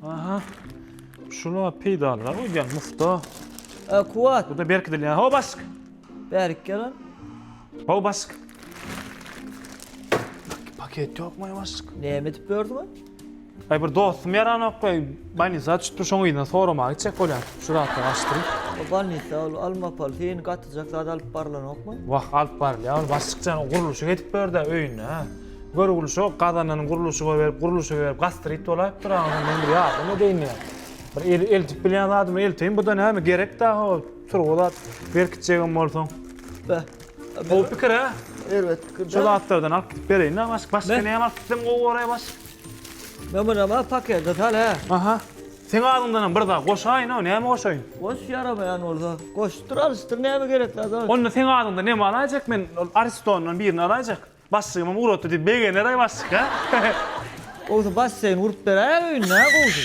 Aha. Şula peýdalyrak öýdýän mufta. E, Kuwat. Bu da berkidilýän. Ho başlyk. Bärik gel lan. Ho başlyk. Paket ýokmy başlyk? Näme edip gördüň? Aý bir dostum ýaranok we bolnisa düşüpdir şoň yzyna soramaga gitjek bolýan. Şu zatlary açdyryn. O bolnisa ol almapaly seni gatyjak zat alyp barylanokmy? Wah alyp barylýar ol başlykjan o gurluşyk edip ber-dä öýünde hä. Görgülişok gazananyň gurluşyga berip gurluşyga berip gastrit bolaýypdyr aňyrdan men bir ýardam edeýin diýýän. Bir el eltip bilýän zadymy elteýin bu-da näme gerek-dä ho turba zat berkitjegem bolsaň. Beh. Gowy pikir hä? Erbet pikir Şu zatlardan alyp gidip bereýin-dä başga başga näme alyp gitsem gowy boraý başga? Men munam pakete sal hä. Aha. Seň adyňdanam bir zat goşaýyn-ow, näme goşaýyn? Goş ýaramaýan bolsa. Goşdur, alyşdyr näme gerek zat ol. Onda seň adyňdan näme alaýjak men? Ol Aristondan birini alaýjak. Başlygymam ugratdy diýip begener-aý başlyk, hä? Gowsy basseýn gurup beräý öýünde, hä gowsy.